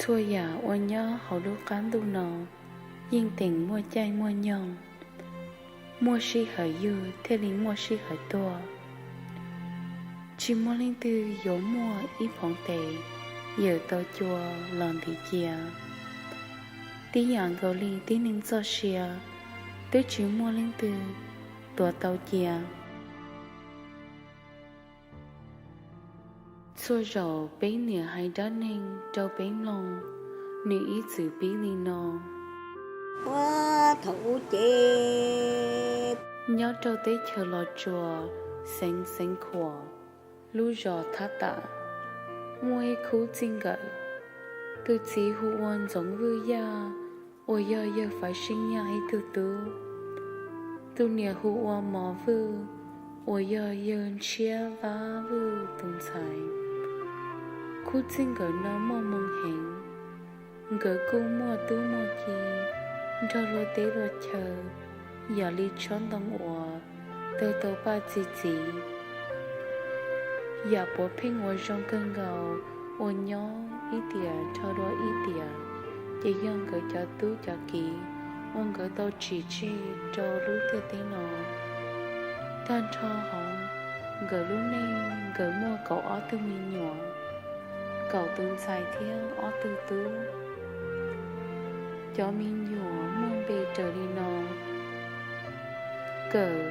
Txhua yam uas nyob hauv lub qab ntuj no yeej teem muaj caij muaj nyoog, muaj sij hawm yug thiaj li muaj sij hawm tuag. Tsis muaj leej twg yuav muaj ib phoov tes yawm tau cua los ntiv cia. Tib yam nkaus li tib neeg txoj sia, twb tsis muaj leej twg tuav tau cia. Txhua zaus peb niam hais dab neeg rau peb mloog, nws ib txwm pib li no: Thaum ub ces nyob rau teb chaws Los Tsuas, xeev Xeev Khuam, lub zos Thab Tam, muaj ib khub txij nkawm. Tus txiv hu ua Ntxoov Vwj Yaj, uas yog yawg Faiv Seej Yaj ib tug tub. Tus niam hu ua Mos Vwj, uas yog yawg Ntshiab Vab Vwj tus ntxhais. Khub txij nkawm no muaj hmoo heev, nkawd kuj muaj tub muaj ki nrog luag teb luag chaw, yam li tsob ntoo uas tawg tau paj txi txiv. Yam puav pheej uas zoo kawg nkaus uas nyob ib tiam dhau dua ib tiam, ces yog nkawd cov tub cov kiv uas nkawd tau tsim tseg rau lub ntiaj teb no. Tag nrho hauv nkawd lub neej, nkawd muaj kaum ob tug me nyuam, kaum tus ntxhais thiab ob tug tub. Cov me nyuam muaj npe raws li no: Kawm,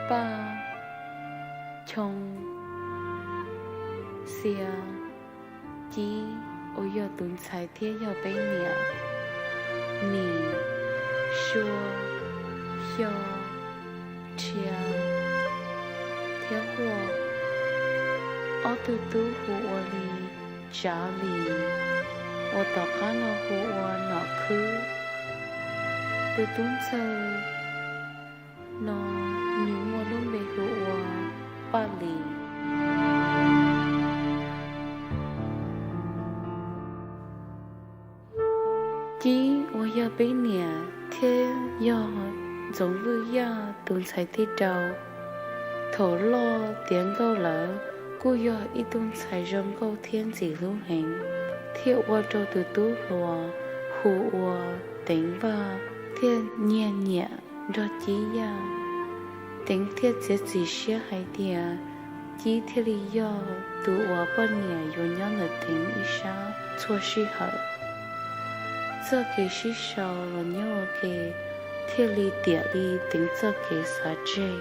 Paj, Choo, Xia, Cib uas yog tus ntxhais thiab yog peb niam, Mim, Sua, Xyo, Rhia thiab Huaj. Ob tug tub hu ua Lis, Tsav Lis, uas tom qab no hu ua Nom Khwb. Tus tub ntxawg no nws muaj lub npe hu ua Paj Lis. Cib uas yog peb niam thiab yog Ntxoov Vwj Yaj tus ntxhais thib rau, thaum loj tiav nkauj lawm kuj yog ib tug ntxhais zoo nkauj thiab ntxim hlub heev, thiaj ua rau tus tub hluas hu ua Teev Vaj thiaj nyiag nyiam nrog Cib Yaj. Teev thiaj txiav txim siab hais tias Cib thiaj li yog tus uas poj niam yuav nyob ntawm Teev ib sab txhua sij hawm. Txoj kev sib sau los nyob ua ke thiaj li tiam li Teev txoj kev xav tseg.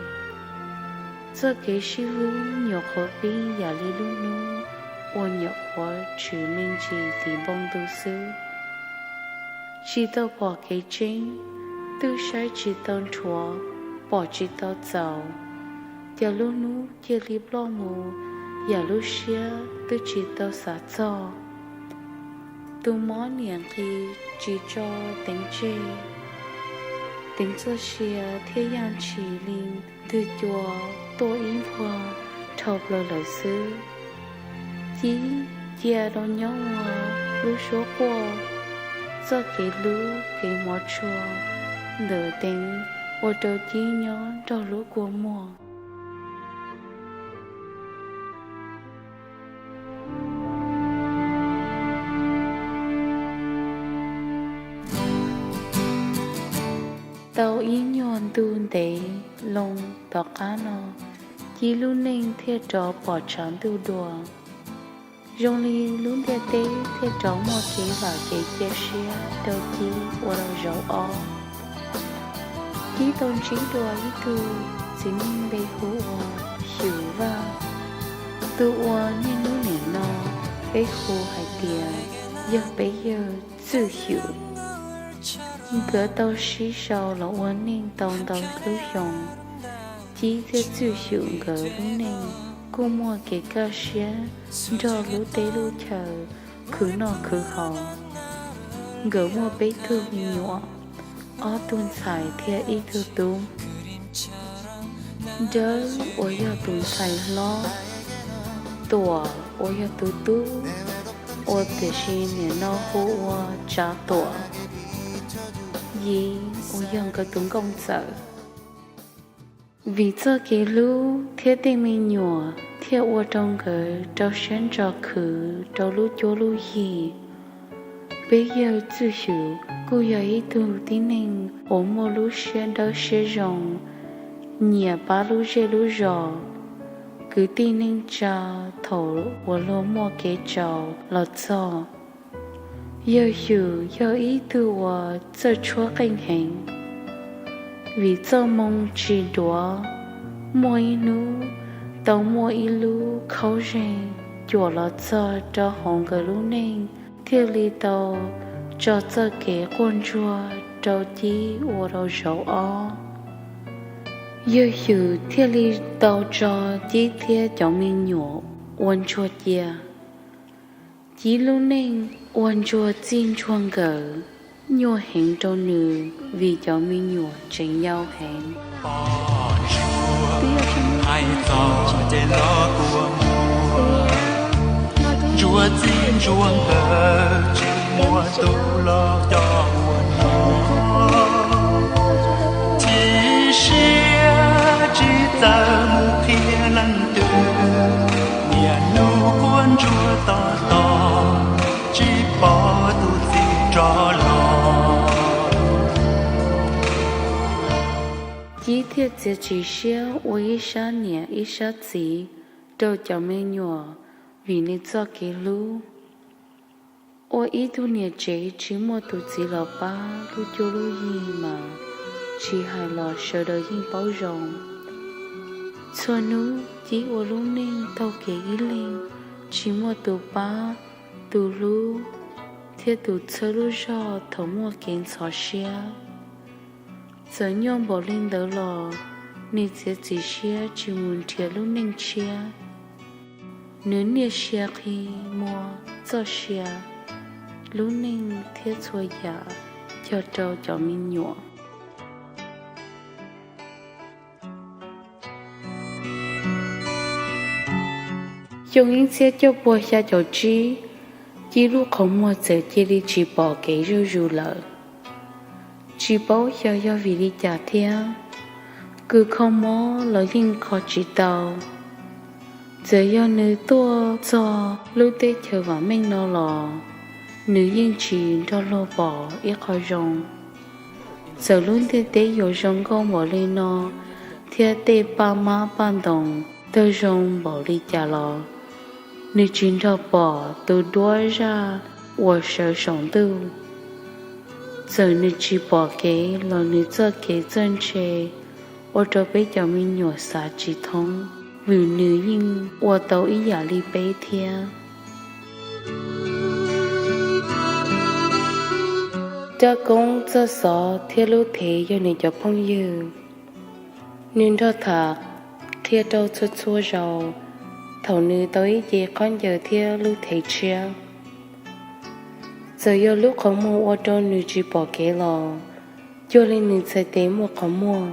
Txoj kev sib hlub nyuam qhuav pib yam li lub hnub uas nyuam qhuav tshwm me ntsis tim npoo ntuj xwb. Tsis tau pom kev tseeb, twb saib tsis tau nrhuav, pom tsis tau txaus, ces lub hnub cia li ploj mus yam lub siab twb tsis tau xav txog. Tus mob niam nqis tsis tso Teev tseg, Teev txoj sia thiaj yaj ntshis li ntwg cua tuaj ib vuag dhau plaws lawm xwb. Cib cia rau nyob ua lub suab quaj, txoj kev hlub kev hmov tshua ntawm Teev ua rau Cib nyob nrog lub kua muag. Tau ib nyuag ntu ntev loo tom qab no, Cib lub neej thiaj rov pom tshav ntuj dua, zoo li lub ntiaj teb thiaj rov muaj kev vam kev cia siab rau Cib ua rau zaum ob. Cib tau ntsib dua ib tug txiv neej npe hu ua Xyum Vaj, tus uas niaj hnub nim no peb hu hais tias yog peb yawg Txwj Xyum. Nkawd tau sib sau los ua neej tau ntau lub xyoo. Cib thiab Txwj Xyum nkawd lub neej kuj muaj kev kaj siab nrog lub teb lub chaw khwv noj khwv haus. Nkawd muaj peb tug me nyuam, ob tug ntxhais thiab ib tug tub. Dawb uas yog tus ntxhais hlob, Tuam uas yog tus tub, uas tiam sis nim no hu ua Tsav Tuam, Yiv uas yog nkawd tus nkauj ntxawm. Vim txoj kev hlub thiab tej me nyuam thiaj ua rau nkawd rau siab ntso khwv rau lub cuab lub yig. Peb yawg Txwj Xywm kuj yog ib tug tib neeg uas muaj lub siab dawb siab zoo, nyiam pab lub zej lub zos, kwv tij neej tsa thaum uas luag muaj kev tsaus los txog. Yawg Xywm yog ib tug uas txawj tshuab qeej heev, vim txoj moo tsis duav, muaj ib hnub tau muaj ib lub khaub zej cuam los txog rau hauv nkawd lub neej, thiaj li tau tso txoj kev quaj ntsuag rau Cib ua rau zaum ob. Yawg Xywm thiaj li tau tso Cib thiab cov me nyuam ua ntsuag cia. Cib lub neej ua ntsuag txij ntsuag nkawm nyuaj heev rau nws vim cov me nyuam tseem yau heev. Ntsuag txij ntsuag nkawm tsis muaj tus los coj ua noj, chim siab tsis txawj mus qhia leej twg, niaj hnub quaj ntsuag tos tos tsis pom tus txiv rov los. Cib thiaj txiav txim siab ua ib sab niam ib sab txiv rau cov me nyuam vim nws txoj kev hlub. Ua ib tug niam tsev tsis muaj tus txiv los pab lub cuab lub yig mas tsis hais los sawv daws yeej paub zoo. Txhua hnub Cib ua lub neej taug kev ib leeg, tsis muaj tus pab, tus hlub thiab tus txhawb lub zog thaum muaj kev ntxhov siab. Txawm nyuaj npaum li ntawd los nws txiav txim siab tsis mus nrhiav lub neej tshiab. Nws niaj sia qhi muag txoj sia, lub neej thiab txhua yam cog rau cov me nyuam. Xyoo ib txhiab cuaj puas xya caum tsib, Cib lub qhov muag txawm cia li tsis pom kev zuj zus lawm. Tsis paub xyov yog vim li cas thiab, kws kho mob los yeej kho tsis tau. Txawm yog nws tuaj txog lub teb chaws vam meej no los nws yeej tsis nrog luag pom ib qho zoo. Txawm lub ntiaj teb yuav zoo nkauj npaum li no thiab tej paj mab paj ntoos tawg zoo npaum li cas los nws tsis nrog pom tus duab zaj uas sawv saum ntuj. Txawm nws tsis pom kev los nws txoj kev txawj ntse ua rau peb cov me nyuam xav tsis thoob, vim nws yeej ua tau ib yam li peb thiab. Rab koob, txoj xov thiab lub thev yog nws cov phooj ywg. Nws nrog tham qhia rau txhua txhua zaus thaum nws tau ib ce khaub ncaws thiab lub thev tshiab. Txawm yog lub qhov muag ua rau nws tsis pom kev los cuag li nws txhais tes muaj qhov muag.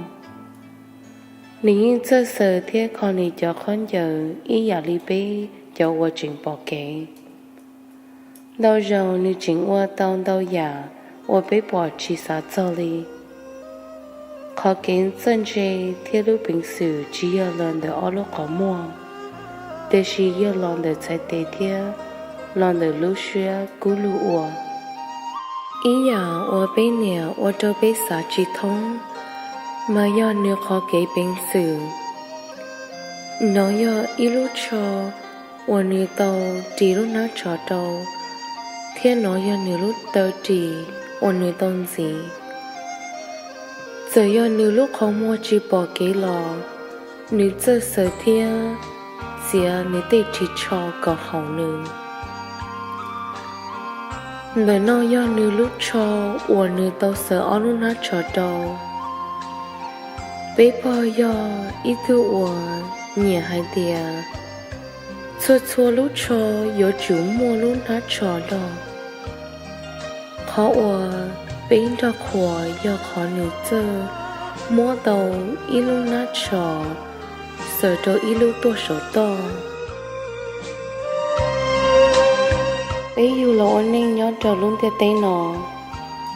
Nws yeej txawj xaws thiab kho nws cov khaub ncaws ib yam li peb cov uas tseem pom kev. Ntau zaus nws tseem ua tau ntau yam uas peb pom tsis xav txog li. Qhov kev txawj ntse thiab lub peev xwm tsis yog los ntawm ob lub qhov muag, tiam sis yog los ntawm txhais tes thiab los ntawm lub siab kub lug ua. Ib yam uas peb niam ua rau peb xav tsis thoob, mas yog nws qhov kev peev xwm. Nov yog ib lub tsho uas nws tau ris lub hnab tsho rau, thiab nov yog nws lub taw ris uas nws tau ntxiv. Txawm yog nws lub qhov muag tsis pom kev los, nws txawj xaws thiab txiav nws tej ris tsho kom haum nws. Ntawm no yog nws lub tsho uas nws tau xaws ob lub hnab tsho rau. Peb pog yog ib tug uas nyiam hais tias txhua txhua lub tsho yuav tsum muaj lub hnab tsho nrog. Qhov uas peb nrog qhuas yog qhov nws txawj muab tau ib lub hnab tsho xaws rau ib lub tuaj saum toj. Peb yug los ua neej nyob rau lub ntiaj teb no,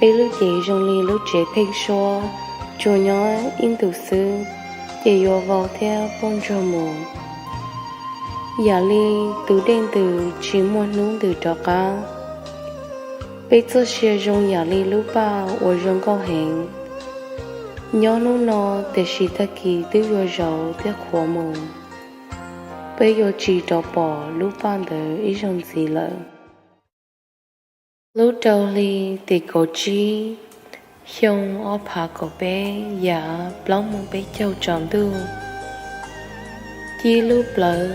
peb lub cev zoo li lub tsev pheeb suab, tsuas nyob ib ntus xwb ces yuav vau thiab poob ntsuag mus, yam li tus dej ntws tsis muaj hnub ntws rov qab. Peb txoj sia zoo yam li lub paj uas zoo nkauj heev. Nyob hnub no, tiam sis tag kis twb yuav zauv thiab qhuav mus. Peb yuav tsis rov pom lub paj ntawd ib zaug ntxiv lawm. Lub rau hli tim kaum tsib, xyoo ob phav kaum peb yav plaub moos peb caug tsaus ntuj, Cib lub plawv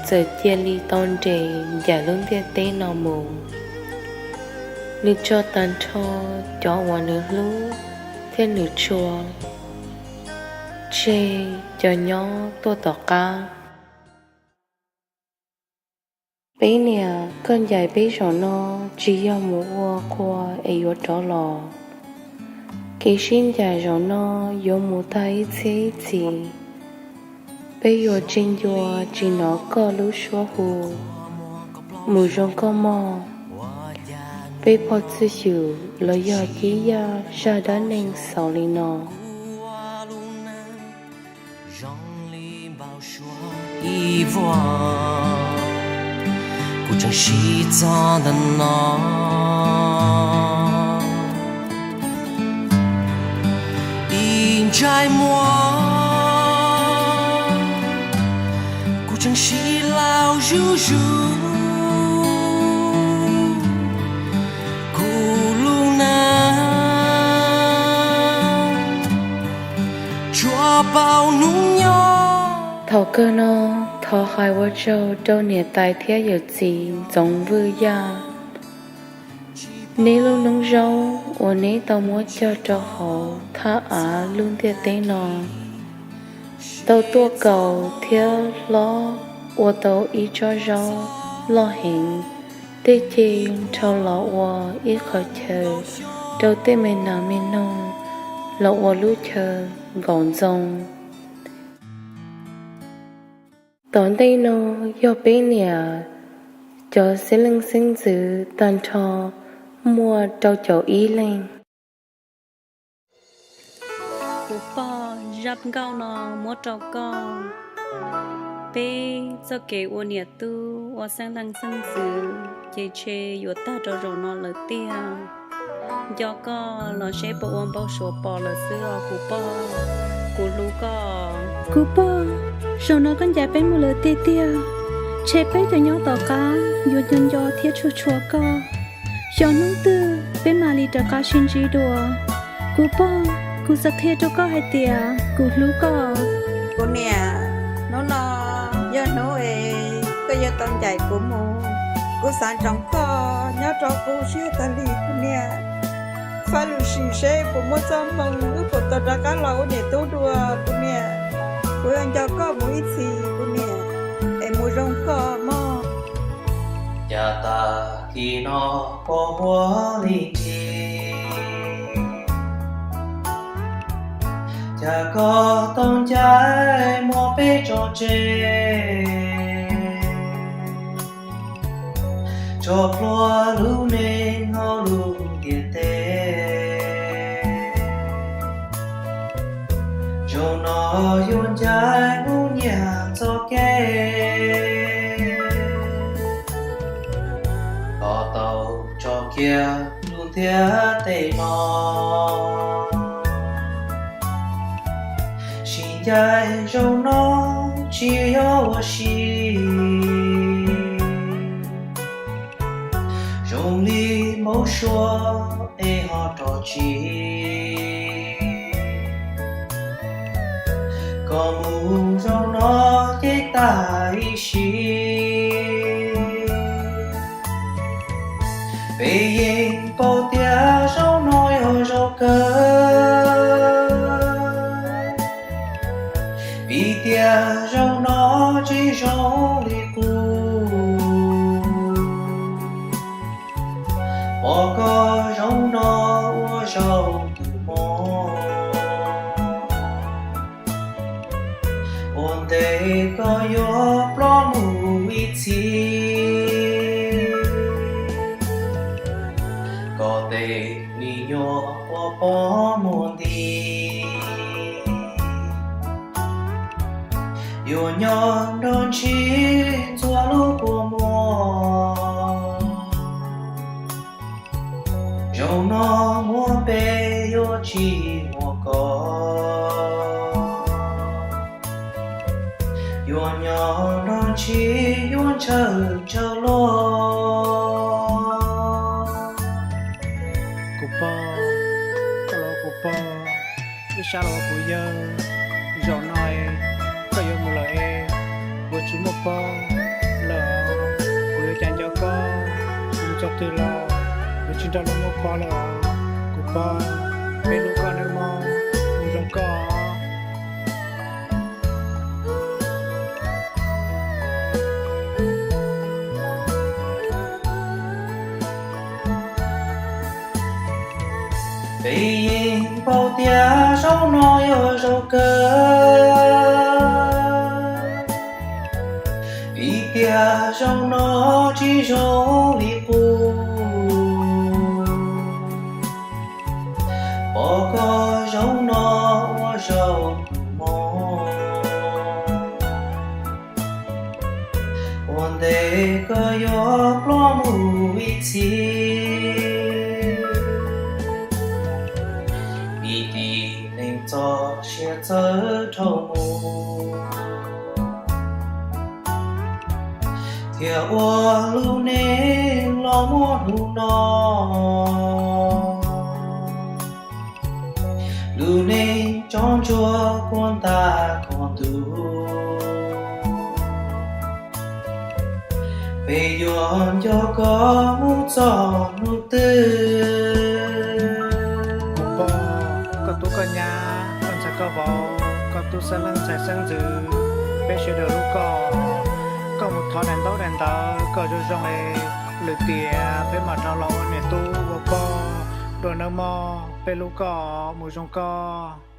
txawm cia li tau nres ncaim lub ntiaj teb no mus. Nws tso tag nrho cov uas nws hlub thiab nws tshua, tseg cov nyob tuaj tom qab. Peb niam, koj ncaim peb zaum no tsis yog mus ua qhua es yuav rov los. Kev sib ncaim zaum no yuav mus tag ib txhiab ib txhis. Peb yuav tseg ncua tsis hnov koj lub suab hu, mus zoo koj mog. Peb pog txwj xyum los yog cib yaj zaj dab neeg xaus li no. Kuv tseem sib txog ntawm no ib ntsais muag, kuv tseem sib laus zuj zus, kuv lub neej tsuas paub hnub nyoog. Thaum kawg no, thov hais ua tsaug rau niam tais thiab yawm txiv Ntxoov Vwj Yaj. Neb lub noob zaub uas neb tau muab cog rau hauv thaj av lub ntiaj teb no tau tuaj kaus thiab hlob ua tau ib tsob zaub loj heev, tej ceg nrhau los ua ib qhov chaw rau tej me nas me noog los ua lub chaw nkaum ntxoo. Tom ntej no yog peb niam cov xeeb leej xeeb ntxwv tag nrho muaj rau caum ib leeg. Kuv pog, zaj nkauj no muab rau koj. Peb txoj kev ua niam tub ua xeeb leej xeeb ntxwv ces tshe yuav tag rau zaum no lawm tiag. Nco koj los seb puas ua npau suav pom lawm xwb os kuv pog. Kuv hlub koj. Kuv pog, zaum no koj ncaim peb mus lawm tiag tiag. Tshe peb cov nyob tom qab yuav nco nco thiab tshua tshua koj. Xyov hnub twg peb mam li rov qab sib ntsib dua. Kuv pog, kuv xav qhia rau koj hais tias kuv hlub koj. Kuv niam, hnub no yog hnub es koj yuav tau ncaim kuv mus. Kuv xav ntsoov koj nyob rau kuv siab tas li kuv niam. Faj lwm sim seb puas muaj txoj hmoo wb puas tau rov qab los ua niam tub dua kuv niam. Kuv yuav nco koj mus ib txhis kuv niam, es mus zoo koj mog. Cas tag kis no pom huab li ntsis, cas koj tau ncaim muab peb tso tseg, tso plhuav lub neej hauv lub ntiaj teb. Zaum no yuav ncaim mus nyiag txoj kev, kom tau tso kiag lub ntiaj teb no. Sib ncaim zaum no tsis yog ua si, zoo li npau suav es ho rov txim. Koj mus zaum no ces tag ib sim. Peb yeej paub tias zaum no yog zaum kawg, vim tias zaum no tsis zoo li qub. Pom koj zaum no ua zaum tus mob, ua ntej koj yuav ploj mus tsis muaj koj, yuav nyob nrog ntshe yuav ntshaw ntshaw los. Kuv pog, koj los kuv pog, ib sab los kuv yawg, zaum no koj yuav mus lawm es kuv tsis muaj pog lawm, kuv yuav cas nco koj, kuv mus txog twg los yuav tsis nrog luag muaj pog lawm os. Kuv pog, peb hlub koj nawb mog, mus zoo koj. Peb yeej paub tias zaum no yog zaum kawg, vim tias zaum no tsis zoo li qub. Pom koj zaum no ua zaum mob, ua ntej koj yuav ploj mus ib txhis, vim tib neeg txoj sia txawv dhau mus, thiaj ua lub neej los muaj hnub no. Lub neej tsob ntsuag kuj ntas koj ntug, peb yuav nco koj mus txog hnub twg. Kuv pog, koj tub koj nyab, koj ntxhais koj vauv, koj tub xeeb leej ntxhais xeeb ntxwv, peb sawv daws hlub koj. Koj mus thov daim ntaub daim ntawv kom zoo zoo es lwm tiam peb mam rov los ua niam tub ua pog dua nawb mog, peb hlub koj, mus zoo koj.